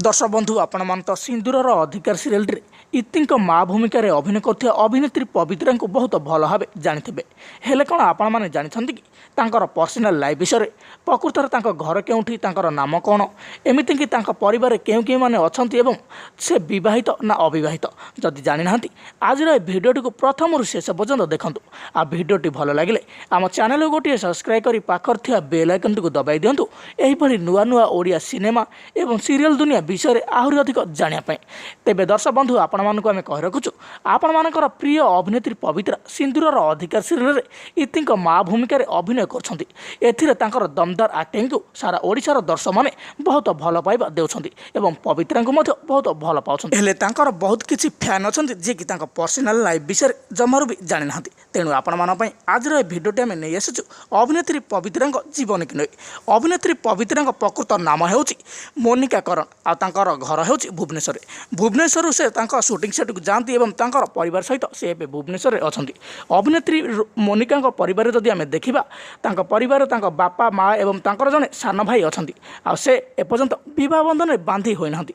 ଦର୍ଶକ ବନ୍ଧୁ, ଆପଣମାନେ ତ ସିନ୍ଦୁରର ଅଧିକାର ସିରିଏଲରେ ଇତିଙ୍କ ମା ଭୂମିକାରେ ଅଭିନୟ କରୁଥିବା ଅଭିନେତ୍ରୀ ପବିତ୍ରାଙ୍କୁ ବହୁତ ଭଲ ଭାବେ ଜାଣିଥିବେ। ହେଲେ କ'ଣ ଆପଣମାନେ ଜାଣିଛନ୍ତି କି ତାଙ୍କର ପର୍ସନାଲ ଲାଇଫ୍ ବିଷୟରେ? ପ୍ରକୃତରେ ତାଙ୍କ ଘର କେଉଁଠି, ତାଙ୍କର ନାମ କ'ଣ, ଏମିତିକି ତାଙ୍କ ପରିବାରରେ କେଉଁ କେଉଁମାନେ ଅଛନ୍ତି ଏବଂ ସେ ବିବାହିତ ନା ଅବିବାହିତ? ଯଦି ଜାଣିନାହାନ୍ତି, ଆଜିର ଏ ଭିଡ଼ିଓଟିକୁ ପ୍ରଥମରୁ ଶେଷ ପର୍ଯ୍ୟନ୍ତ ଦେଖନ୍ତୁ। ଆଉ ଭିଡ଼ିଓଟି ଭଲ ଲାଗିଲେ ଆମ ଚ୍ୟାନେଲକୁ ଗୋଟିଏ ସବସ୍କ୍ରାଇବ୍ କରି ପାଖରେ ଥିବା ବେଲ୍ ଆଇକନ୍ଟିକୁ ଦବାଇ ଦିଅନ୍ତୁ, ଏହିଭଳି ନୂଆ ନୂଆ ଓଡ଼ିଆ ସିନେମା ଏବଂ ସିରିଏଲ ଦୁନିଆ ବିଷୟରେ ଆହୁରି ଅଧିକ ଜାଣିବା ପାଇଁ। ତେବେ ଦର୍ଶକ ବନ୍ଧୁ, ଆପଣମାନଙ୍କୁ ଆମେ କହି ରଖୁଛୁ, ଆପଣମାନଙ୍କର ପ୍ରିୟ ଅଭିନେତ୍ରୀ ପବିତ୍ରା ସିନ୍ଦୁରର ଅଧିକାର ସିରିଏଲରେ ଇତିଙ୍କ ମା ଭୂମିକାରେ ଅଭିନୟ କରୁଛନ୍ତି। ଏଥିରେ ତାଙ୍କର ଦମଦାର ଆକ୍ଟିଂକୁ ସାରା ଓଡ଼ିଶାର ଦର୍ଶକମାନେ ବହୁତ ଭଲ ପାଇବା ଦେଉଛନ୍ତି ଏବଂ ପବିତ୍ରାଙ୍କୁ ମଧ୍ୟ ବହୁତ ଭଲ ପାଉଛନ୍ତି। ହେଲେ ତାଙ୍କର ବହୁତ କିଛି ଫ୍ୟାନ୍ ଅଛନ୍ତି, ଯିଏକି ତାଙ୍କ ପର୍ସନାଲ ଲାଇଫ୍ ବିଷୟରେ ଜମାରୁ ବି ଜାଣିନାହାନ୍ତି। ତେଣୁ ଆପଣମାନଙ୍କ ପାଇଁ ଆଜିର ଏ ଭିଡ଼ିଓଟି ଆମେ ନେଇ ଆସିଛୁ ଅଭିନେତ୍ରୀ ପବିତ୍ରାଙ୍କ ଜୀବନୀକୁ ନେଇ। ଅଭିନେତ୍ରୀ ପବିତ୍ରାଙ୍କ ପ୍ରକୃତ ନାମ ହେଉଛି ମୋନିକା କରଣ ଆଉ ତାଙ୍କର ଘର ହେଉଛି ଭୁବନେଶ୍ୱରରେ। ଭୁବନେଶ୍ୱରରୁ ସେ ତାଙ୍କ ସୁଟିଂ ସେଟ୍କୁ ଯାଆନ୍ତି ଏବଂ ତାଙ୍କର ପରିବାର ସହିତ ସେ ଏବେ ଭୁବନେଶ୍ୱରରେ ଅଛନ୍ତି। ଅଭିନେତ୍ରୀ ମୋନିକାଙ୍କ ପରିବାରରେ ଯଦି ଆମେ ଦେଖିବା, ତାଙ୍କ ପରିବାରରେ ତାଙ୍କ ବାପା, ମା ଏବଂ ତାଙ୍କର ଜଣେ ସାନ ଭାଇ ଅଛନ୍ତି। ଆଉ ସେ ଏପର୍ଯ୍ୟନ୍ତ ବିବାହ ବନ୍ଧନରେ ବାନ୍ଧି ହୋଇନାହାନ୍ତି।